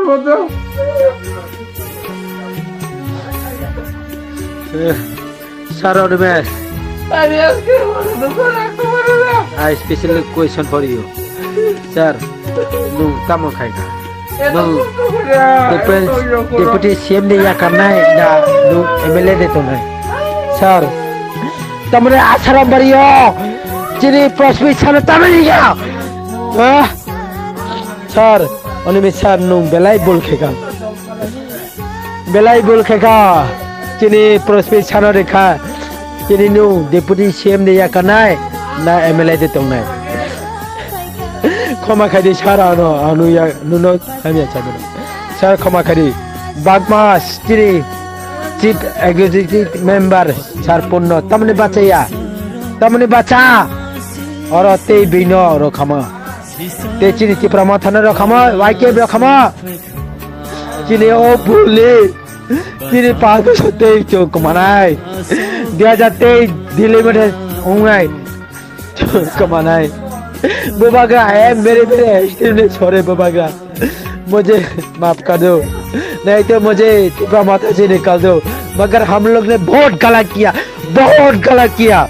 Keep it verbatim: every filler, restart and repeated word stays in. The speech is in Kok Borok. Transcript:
Eh, Sir Animesh, I specially question for you. Sir, nwng tamo khai kha? Nwng Deputy, Deputy C M de yakarnai da nwng M L A de tongnai? Sir, tamni Asaram bario chini Prospect Chano tamni ya? Ah? Sir, Animesh sir, nwng belai bul khe kha. Belai bul khe kha. Chini Prospect Chano de kha. Chini nwng Deputy C M de yakarnai na M L A de tongnai? Khoma khai di sir, ano, ano ya, nuno hamya cha dino. Sir, khoma khai di. Badmas, chini Chief Executive Member, sir Punno, tamni bacha ya. Tamni bacha. Oro tei bino oro khama. Te chini Tipra Motha no rokamo, Y K F rokamo. Chini o buli. Chini pago tei chwng kwmanai. Dui hajar teis Delhi mate wngnai. Chwng kwmanai. Bubagra, I am very, very extremely sorry, Bubagra. मुझे माफ कर दो, नहीं तो मुझे Tipra Motha से निकाल दो, मगर हम लोग ने बहुत गलत किया, बहुत गलत किया।